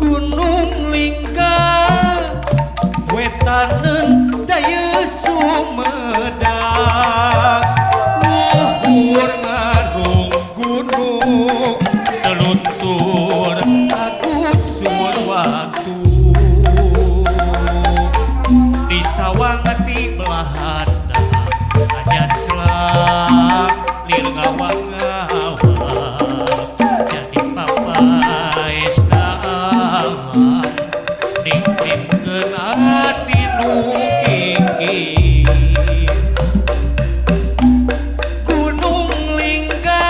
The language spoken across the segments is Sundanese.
Gunung Lingga wetanen daya Sumedang luhur ngarung gunung teluntur agusur waktu di sawang ti belahan hanya celak lir ngawang-ngawang jadi papaesna alam ningtimkeun ati nu kikir. Gunung Lingga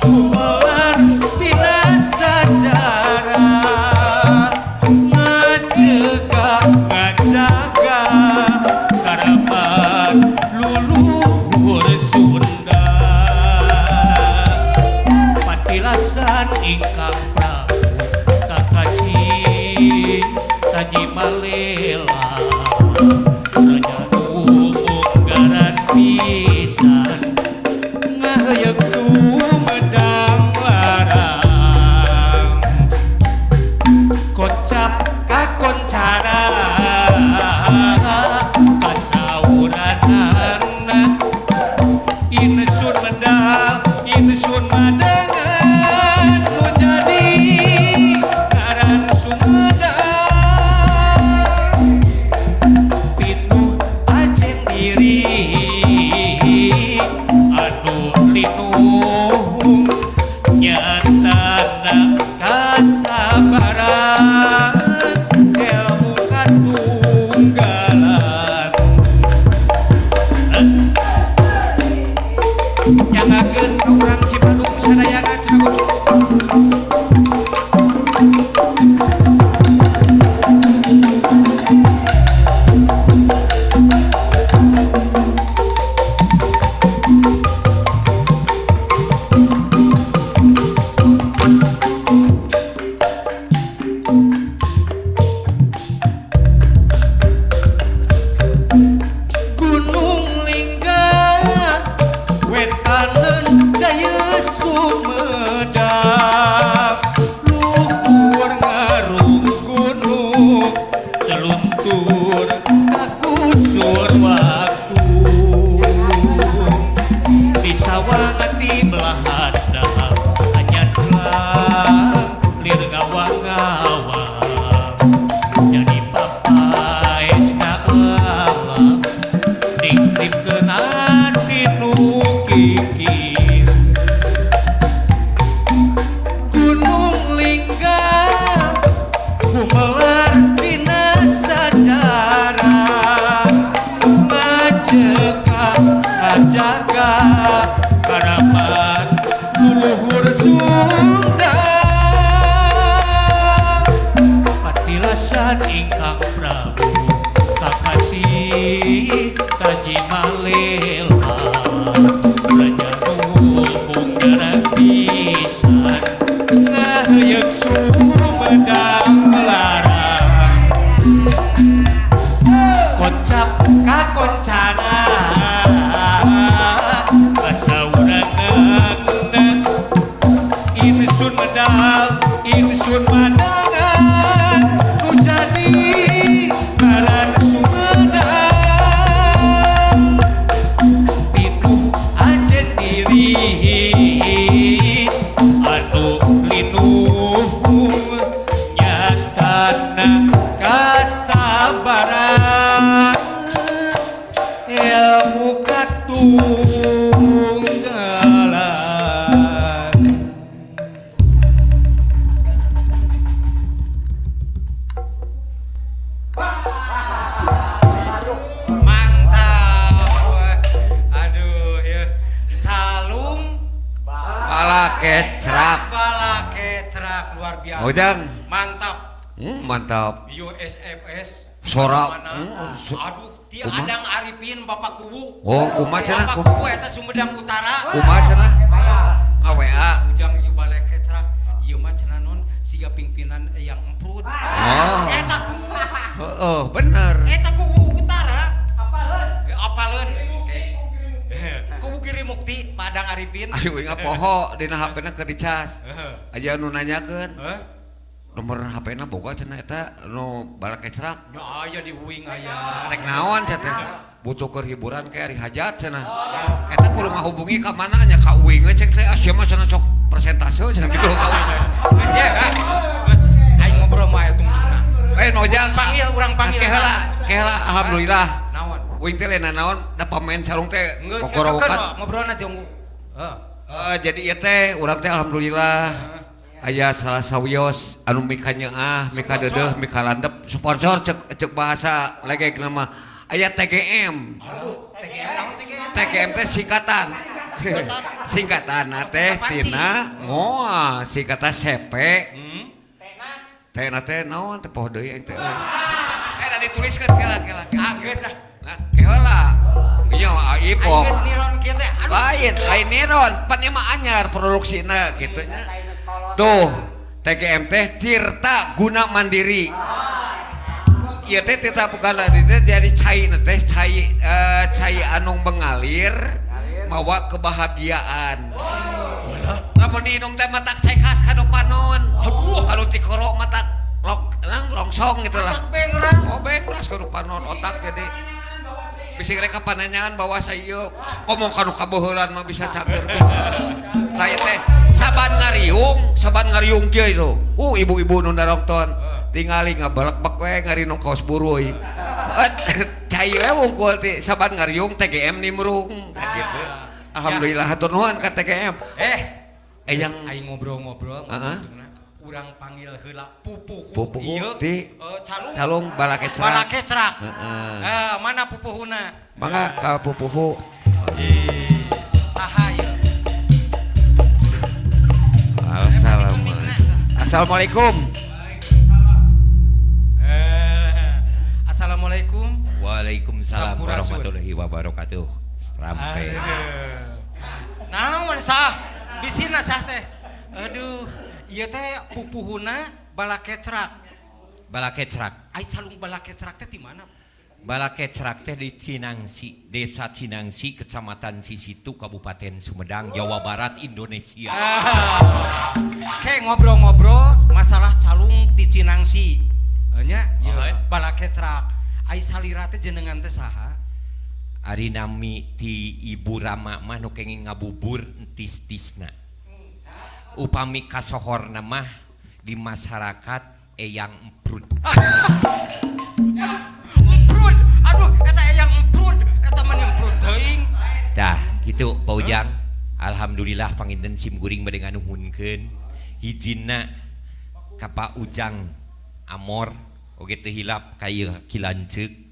gumelar dina sajarah ngacegah ngajaga karamat luluhur Sunda patilasan ingkang Prabu kakasih Taji Malela Raja Munggaran pisan ngaheuyeuk Sumedang larang kocap kakoncara kasauranana insun medal insun madangan nu jadi ngaran Sumedang pinuh ajen diri anu linuhung nyatana kasabaran ilmu katunggalan nyangakeun ka urang Cipadung sadayana cenah. Gunung Lingga wetanen daya Sumedang luhur ngarung gunung teluntur kakusur waktu di sawang ti belahan hanya celang lir ngawang-ngawang jadi papaesna alam ningtipkeun ati nu kikir. Gunung Lingga gumelar dina sajarah ngacegah ngajaga karamat luluhur Sunda patilasan ingkang Prabu kakasih Taji Malela Raja Munggaran pisan ngaheuyeuk Sumedang larang kocap kakoncara kasauranana insun medal insun madangan nu jadi ngaran Sumedang pinuh ajen diri anu linuhung nyatana kasabaran ilmu katunggalan. Mantap. Aduh ya. Calung Balakecrak. Balakecrak luar biasa. Ujang. Mantap. Mantap. USFS. Sora. Mana? Aduh, ti Kumaha? Adang Arifin Bapak Kuwu. Oh, kumaha cenah? Bapak Kuwu eta Sumedang Utara. Kumaha cenah? Ari uing poho dina HP-na keur dicas. Aya nu nanyakeun. Heh? Nomor HP-na boga cenah eta nu Balakecrak. Nya aya di uing aya. Rek naon cenah teh? Butuh keur hiburan kayak ari hajat cenah. Eta kudu ngahubungi ka mana nya ka uing we cek teh, ah sia mah cenah sok persentase cenah gitu ka uing teh. Geus ya, ah. Geus aing ngobrol mah aya tungtungna. Eh nojang Panggil, urang panggil. Keheula, keheula alhamdulillah. Naon? Uing teh lain naon da pamain sarung teh Geus kokorowokan. ngobrolna jeung heuh. Jadi ieu teh urang teh alhamdulillah aya salah sawios anu mika nyeah, mika deudeuh, mika landep, sponsor cek cek bahasa legek nama aya TGM. TGM naon TGM? TGM teh singkatan. Singkatan teh tina moa singkatan CP. Teh na teh naon teh poho deui aing teh. Eh da dituliskeun kela kela. Ah geus ah. Nah, keheula. Iya ai po. Aing geus niron kieu teh. Aduh. Lain, lain niron, pan ieu mah anyar produksina kitu nya. Tuh, TGM teh Tirta Guna Mandiri. Ieu teh Tirta bukan teh jadi cai teh cai cai anu mengalir mawa kebahagiaan. Lamun diinum teh matak cai khas kanu panon. Aduh, kanu tikoro matak lok nang longsong gitu lah. Otak bengras. Oh, bengras kanu panon otak jadi bisi rek pananyaan bahwa saya komo kanu kabeuheulan mah bisa cager bisa. Tah ieu teh saban ngariung kieu itu. Ibu-ibu nu narongton tingali ngabalekbek we ngarinung kaos buruy. Cai we wungkul ti saban ngariung TGM nimrung. Nah, gitu. Alhamdulillah hatur nuhun ka TGM. Eh, yang aing ngobrol-ngobrol Heeh. urang panggil heula pupuhu. Pupuhu ieu ti calung. Calung Balakecrak. Balakecrak. Heeh. Mana pupuhuna? Mangga ka pupuhu. Saha ieu? Assalamualaikum. Assalamualaikum. Assalamualaikum. Waalaikumsalam Sampurasun. warahmatullahi wabarakatuh. Rampe. Naon sah? Bisina sah teh. Aduh, ieu teh pupuhuna Balakecrak. Balakecrak. Ai calung Balakecrak teh di mana? Balakecrak teh di Cinangsi, Desa Cinangsi, Kecamatan Cisitu, Kabupaten Sumedang, Jawa Barat, Indonesia. Kayak ngobrol-ngobrol masalah calung di Cinangsi. Nya, ieu Oh, Balakecrak. Ai salira teh jenengan teh saha? Ari nami ti Ibu Rama mah nu kenging ngabubur entis-tisna. Upami kasohorna mah di masyarakat Eyang Emprut. Emprut. Aduh, eta Eyang Emprut, eta mah emprut teuing. Dah, gitu Pak Ujang. Alhamdulillah panginten sim kuring bade nganuhunkeun hijina ka Pak Ujang Amor oge teu hilap ka ieu Ki Lanceuk.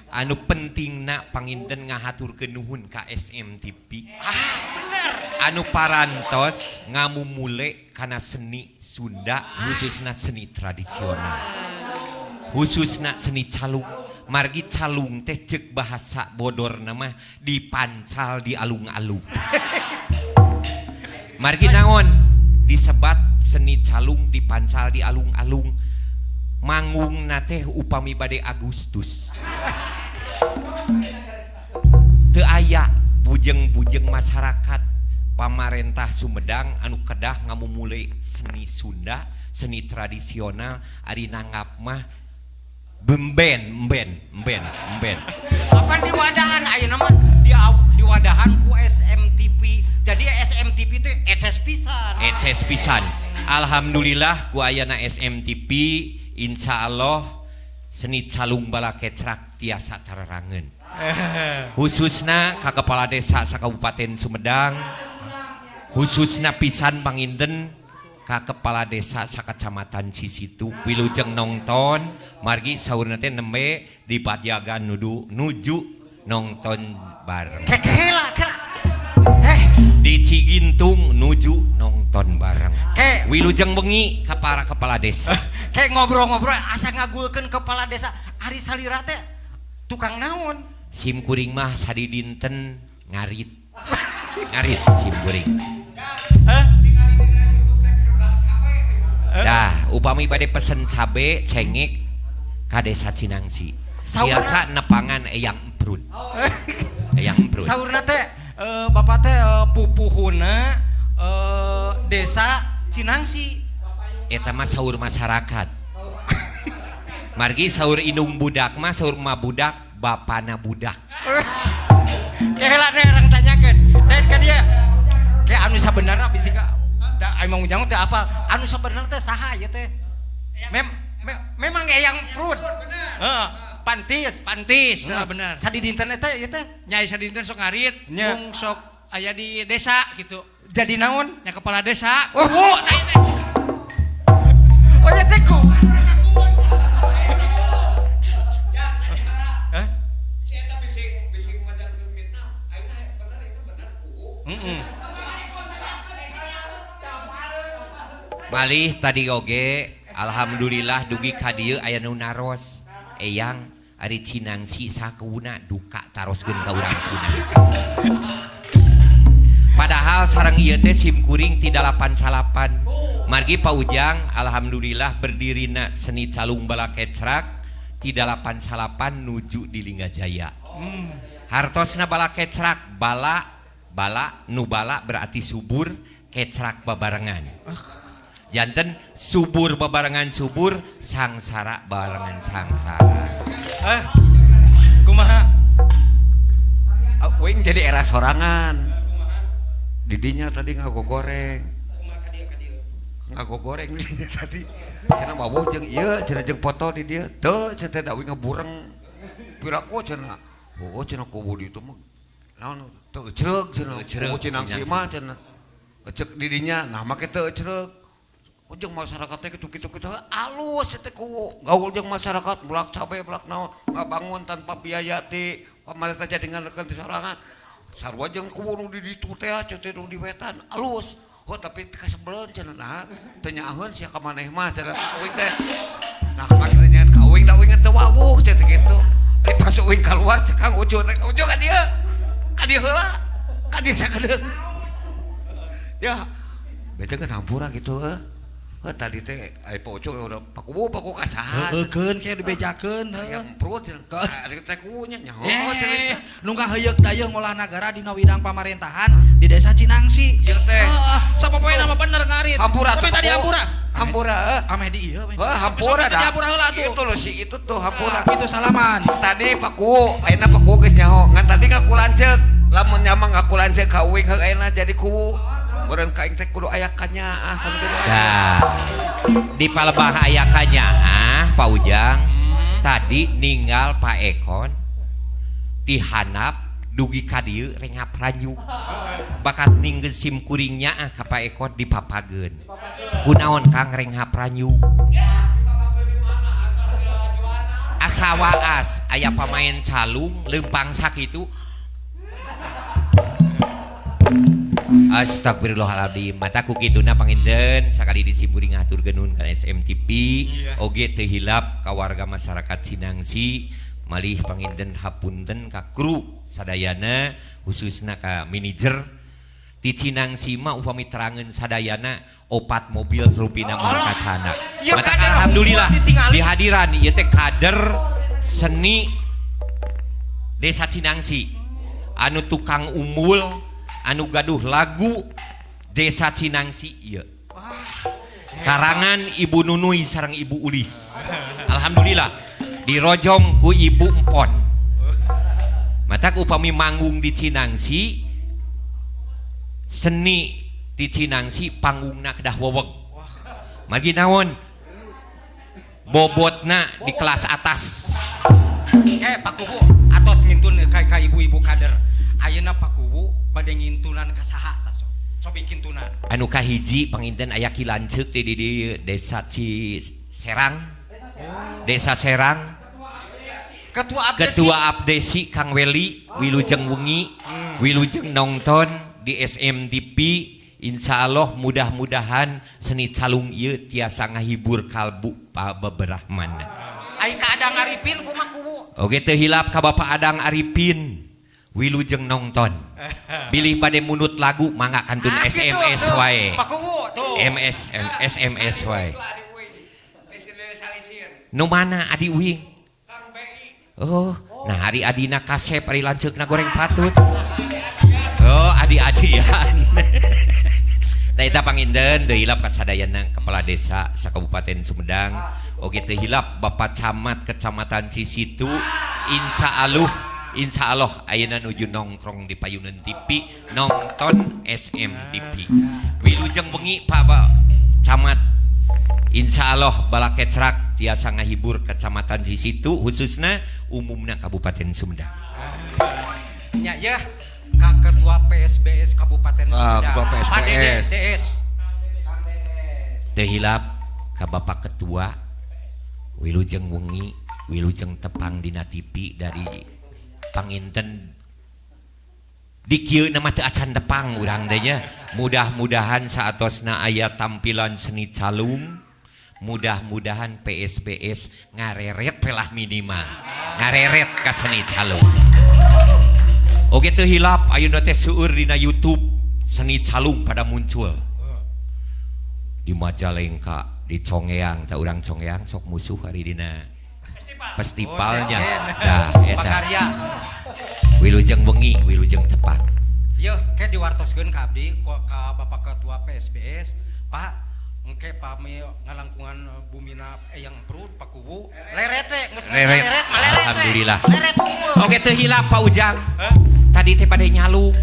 Anu pentingna panginten ngahaturkeun nuhun ka SMTV. Ah, bener. Anu parantos ngamumule kana seni Sunda khususna seni tradisional. Khususna seni calung. Margi calung teh cek bahasa bodor nama dipancal di alung-alung. Margi naon disebat seni calung dipancal di alung-alung. Manggung teh upami bade Agustus. Teu aya bujeng-bujeng masyarakat pamarentah Sumedang anu kedah ngamumule seni Sunda, seni tradisional ari nanggap mah bemben ben ben ben. Kapan diwadahan ayeuna mah diwadahan ku SMTV. Jadi SMTV teh eces pisan. Eces pisan. Alhamdulillah ku ayana SMTV insya Allah seni calung Balakecrak tiasa tararangeun. Khususna ka kepala desa sakabupaten Sumedang, khususna pisan panginten ka kepala desa sakacamatan Cisitu wilujeng nongton margi saurna teh nembe di Patiagan nudu nuju nongton bareng. Kekela kela. Di Cigintung nuju nongton bareng. Ke Wilujeng bengi ka para kepala desa. Kayak ngobrol-ngobrol asa ngagulkeun kepala desa ari salira teh tukang naon? Sim kuring mah sadidinten ngarit. Ngarit sim kuring. Dah, upami bade pesen cabe cengek ka desa Cinangsi. Saurna- Biasa nepangan Eyang Emprut. Eyang Emprut. Saurna teh Bapak teh pupuhuna desa Cinangsi. Eta mah saur masyarakat. Margi saur indung budak mah, saur ma budak, bapana budak. Keheula teh orang tanyakeun. Dan ka dia kayak anu sabenerna bisi ka da emang ujang teh apa? Anu sabenerna teh saha ieu teh? Memang Eyang Prut. Heeh, pantis. Pantis, bener. Sadidinten eta ieu teh? Nya sadidinten sok ngarit, Nya. mung sok aya di desa gitu. Jadi naon? Nya kepala desa. Oh. Kuwu tah ieu teh. Oh ya teh ku. Hah? Si eta bising bising majalkeun mitnah, ayeuna bener itu bener ku. Heeh. Malih tadi oge alhamdulillah dugi ka dieu aya nu naros. Eyang ari Cinangsi sakuuna duka taroskeun ka urang Cinangsi. Padahal sareng ieu teh sim kuring ti dalapan salapan. Margi Pak Ujang alhamdulillah berdirina seni calung balakecrak ti dalapan salapan nuju di Linggajaya. Hartosna balakecrak bala bala nu bala berarti subur, kecrak babarengan. Janten subur babarengan subur, sangsara barengan sangsara. Kumaha? Wing jadi era sorangan. Didinya tadi ngagogoreng. Ngagogoreng didinya tadi. Cenah bawa jeung ieu, cenah jeung foto di dieu. Teu cenah teh da wing ngabureng. Piraku cenah. Oh cenah kubu di itu mah. Naon teu ecreug cenah. Ecreug, Kubu Cinangsi Cinangsi. mah cenah. Ecek didinya, nah make teu ecreug. Oh jeung masyarakat teh kitu-kitu kitu alus teh kuwu. Gaul jeung masyarakat belak cabe belak naon, ngabangun tanpa biaya ti pamarentah jadi nganekeun ti sorangan. Sarua jeung kuwu nu di ditu teh cenah teh nu di wetan alus. Oh tapi pikasebeleun cenah nah teu nyaaheun sia ka maneh mah cenah uing teh. Nah make teh nyaet ka uing da uing teu wawuh cenah teh kitu. Ari pas uing kaluar cek Kang Ucu teh, Ucu ka dieu. Ka dieu heula. Ka dieu sakedeung. Ya, beda kan hampura gitu heuh. Heuh tadi teh ai Pak Ucu udah paku paku kasahan. Heueukeun ke dibejakeun heuh. Aya emprut cenah. Ari teh kunya nyaho Eh, nu ngaheuyeuk dayeuh ngolah nagara dina widang pamarentahan di desa Cinangsi. Ieu teh. Heeh, sapopoena mah bener ngarit. Hampura Tapi tuh, tadi Paku. hampura. Hampura heuh. Ameh di ieu. Heuh, hampura Tadi dah. hampura heula tuh. Itu loh si itu tuh hampura. Ah, itu salaman. Tadi Paku, ayeuna Paku geus nyaho. Ngan tadi ngaku lanceuk. Lamun nyamang ngaku lanceuk ka uing heuh ayeuna jadi kuwu. Meureun ka aing teh kudu aya kanyaah sama teh. Nah, di palebah aya kanyaah Pak Ujang. Tadi ninggal Pak Ekon ti handap dugi ka dieu rengap ranyu. Bakat ninggeun sim kuring nyaah ka Pak Ekon dipapageun. Kunaon Kang renghap ranyu? Asa waas aya pamain calung leumpang sakitu. Astagfirullahaladzim, mata ku kituna panginten sakali disiburing ngaturkeun nuhun kana SMTV. Oge teu hilap ka warga masyarakat Cinangsi, malih panginten hapunten ka kru sadayana khususna ka manajer ti Cinangsi mah upami terangeun sadayana opat mobil rupina mah kacana. Ieu Mata kader alhamdulillah hukum ditingali. dihadiran ieu teh kader seni desa Cinangsi anu tukang umbul anu gaduh lagu desa Cinangsi ieu. Karangan Ibu Nunui sareng Ibu Ulis. Alhamdulillah dirojong ku Ibu Empon. Matak upami manggung di Cinangsi seni di Cinangsi panggungna kedah weweg. Magi naon? Bobotna di kelas atas. Kayak Pak Kuwu atos ngintun ka ibu-ibu kader. Ayeuna Pak Kuwu bade ngintunan ka saha tah sok? Cobi kintunan. Anu kahiji panginten aya Ki Lanceuk di di desa Ci Serang. Desa Serang. Ketua Abdesi. Ketua Abdesi Kang Weli wilujeng wengi, wilujeng nonton di SMTV. Insya Allah mudah-mudahan seni calung ieu tiasa ngahibur kalbu pa beberahmana. Ai ka Adang Arifin kumaha Kuwu? Oke teu hilap ka Bapak Adang Arifin wilujeng nonton. Bilih bade munut lagu mangga kantun Ah, gitu, SMS tuh. wae. Pak Kuwu tuh. MS M, SMS wae. Nu mana adi uing? Oh, nah hari adina kasep ari lanceukna goreng patut. Oh. Diadi-adian. Nah eta panginten teu hilap kasadayana kepala desa sakabupaten Sumedang. Oge teu hilap Bapak Camat Kecamatan Cisitu. Insya Allah ayeuna nuju nongkrong di payuneun TV nonton SMTV. Wilujeng bengi Pak Camat. Insya Allah Balakecrak tiasa ngahibur Kecamatan Cisitu khususna umumna Kabupaten Sumedang. Nya ya ka Ketua PSBS Kabupaten Ah, Sumedang. Ketua PSBS. Pak Dede DS. Teu hilap ka Bapak Ketua wilujeng wengi wilujeng tepang dina TV dari panginten di kieu na mah teu acan tepang urang teh nya. Mudah-mudahan saatosna aya tampilan seni calung, mudah-mudahan PSBS ngareret lah minimal ngareret ka seni calung. Oge teu hilap ayeuna teh seueur dina YouTube seni calung pada muncul di Majalengka, di Congeang, tah urang Congeang sok musuh hari dina festivalnya. Oh, Dah eta. Pakarya. Wilujeng wengi, wilujeng tepang. Yeuh, ke diwartoskeun ka abdi ka Bapak Ketua PSBS, Pak, engke pami ngalangkungan bumina Eyang Prut Pak Kuwu. Leret we, geus Leret. leret, mah leret we. Alhamdulillah. Leret kumpul. Oke teu hilap Pak Ujang. Hah? Tadi teh pada nyalung.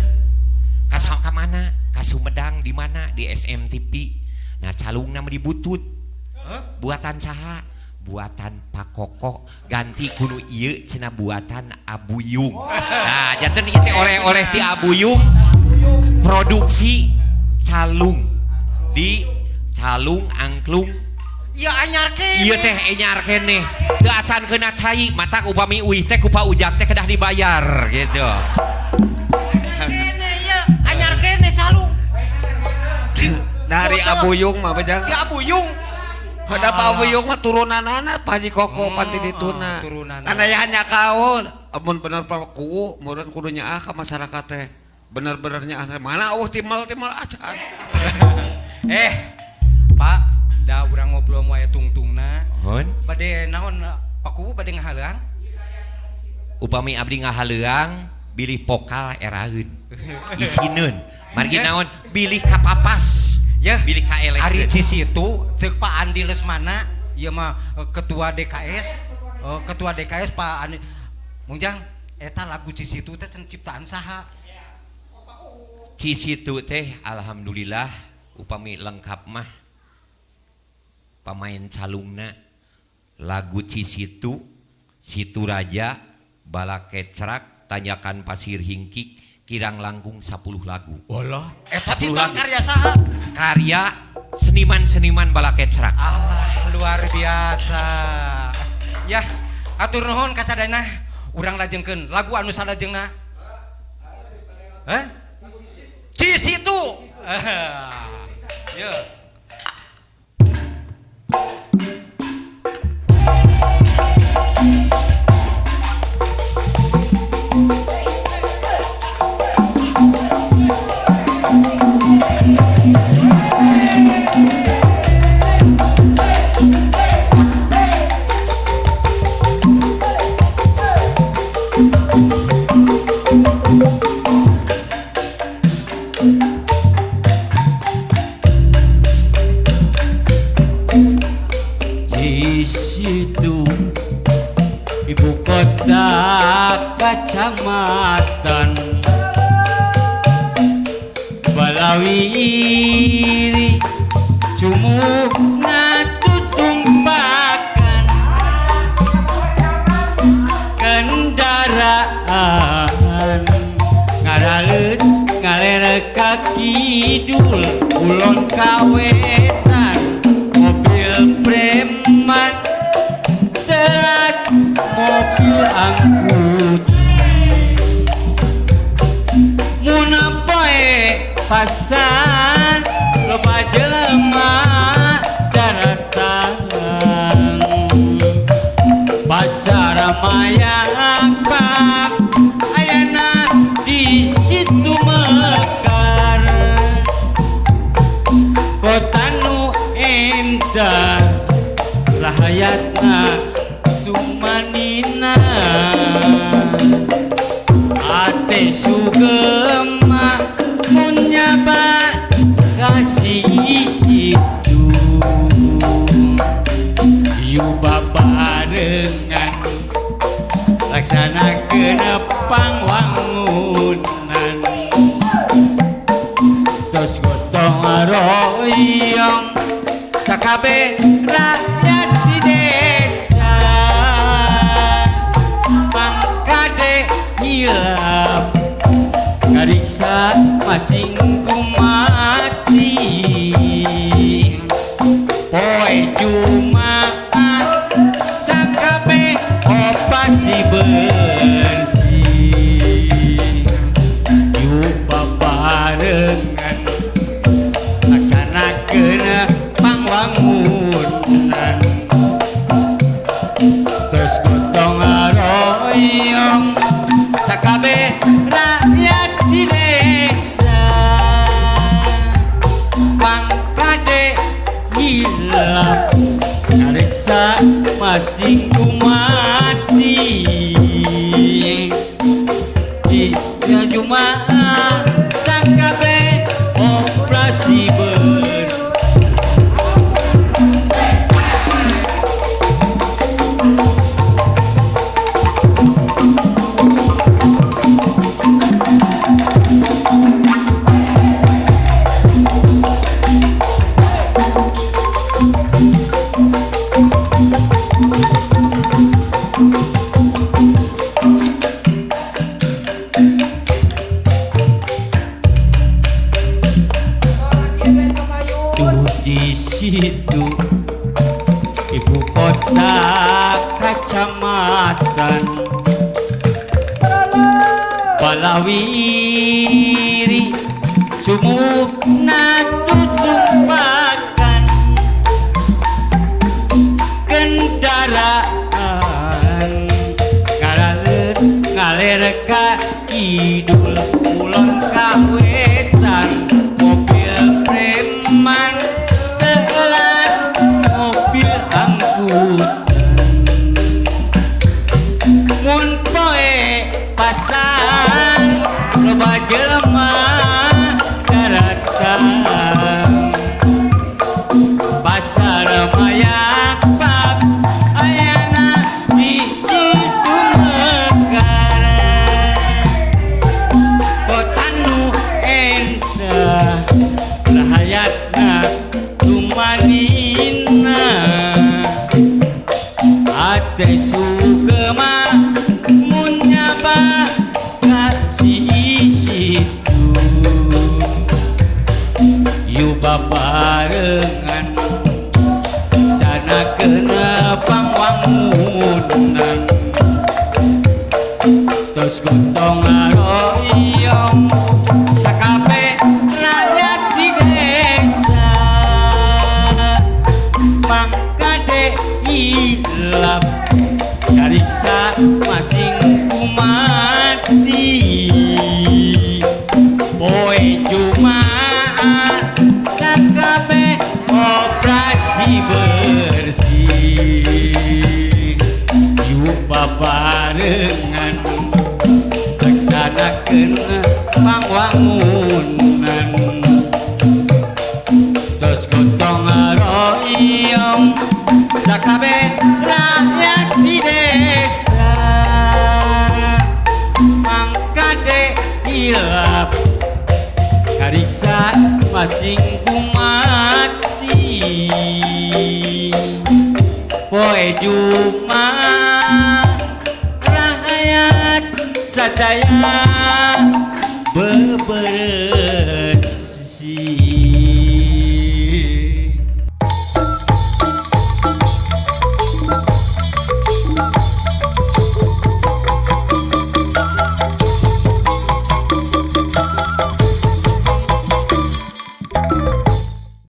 Ka ka mana? Ka Sumedang di mana? Di SMTV. Nah, calungna mah dibutut. Hah? Buatan saha? Buatan Pak Koko ganti kuno ieu cenah buatan Abuyung. Nah, janten ieu teh oleh-oleh ti Abuyung produksi calung di calung angklung. Ieu anyar keneh. Ieu teh anyar keneh. Teu acan keuna cai, matak upami uih teh ku Pak Ujang teh kedah dibayar gitu. Anyar keneh ieu, anyar keneh calung. Dari Abuyung mah bejang. Ti Abuyung. Hada Pak Abuyung mah turunanana Pak Haji Koko panti dituna. Turunanana. Kan aya hanya kaul, amun bener Pak Kuwu meureun kudu nyaah ka masyarakat teh. Bener-bener nyaah teh. Mana eueuh timal-timal acan. Pak, da urang ngobrol moal aya tungtungna. Hon? Bade naon Pak Kuwu bade ngahaleuang? Upami abdi ngahaleuang bilih pokal eraeun. Isineun. Margi naon bilih kapapas. Ya, Bilih ka eleh. Ari Cisitu ceuk Pak Andi Lesmana, ieu mah Ketua DKS, Ketua DKS Pak Andi. Mungjang, eta lagu Cisitu teh cenah ciptaan saha? Cisitu teh alhamdulillah upami lengkap mah pamain calungna lagu Cisitu, Situ Raja, Balakecrak, Tanyakan Pasir Hingkik, kirang langkung 10 lagu. Walah, eta 10 ciptaan lagu. karya saha? Karya seniman-seniman Balakecrak. Allah luar biasa. Ya, atur nuhun kasadayana. Urang lajengkeun lagu anu salajengna. Hah? Cisitu. Ya. Cisitu ibu kota kecamatan Balawiri cumukna tutumpakan kendaraan ngaraleut ngaler ka kidul ulon kawetan mobil preman telat mobil angkut munapoe pasar loba jelema daratang pasar Mayapak ayana di situ mekar kota nu endah rahayatna cumanina ate sugema Situ yu babarengan laksanakeun pangwangunan tos gotong royong sakabeh rakyat di desa mangkade hilap ngariksa masing kumati poe Jumaat sakabeh operasi bersih yuk babarengan laksanakeun pangwangunan terus gotong royong sakabeh rakyat di desa mangkade hilap ngariksa masing kumati di Jumaat sakabeh operasi ber tuh di situ ibu kota kecamatan Balawiri sumubna tutumpakan kendaraan ngaralet ngaler ka kidul kulon ka wetan mobil preman telat mobil angkutan mun poe pasar loba jelema daratan pasar Mayapak ayana di situ mekar kota nu endah rahayatna tumanina ate sugema mun nyaba ka situ yu babarengan sana kena pangwangunan terus gotong royong sakabeh rakyat di desa mangkade hilap kariksa masing kumati poe Jumaat sakabeh operasi bersih yuk babarengan laksanakeun pangwangunan terus gotong royong sakabeh rakyat di desa mangkade hilap kariksa masing kumati poe Jumaat rakyat sadaya beberengan.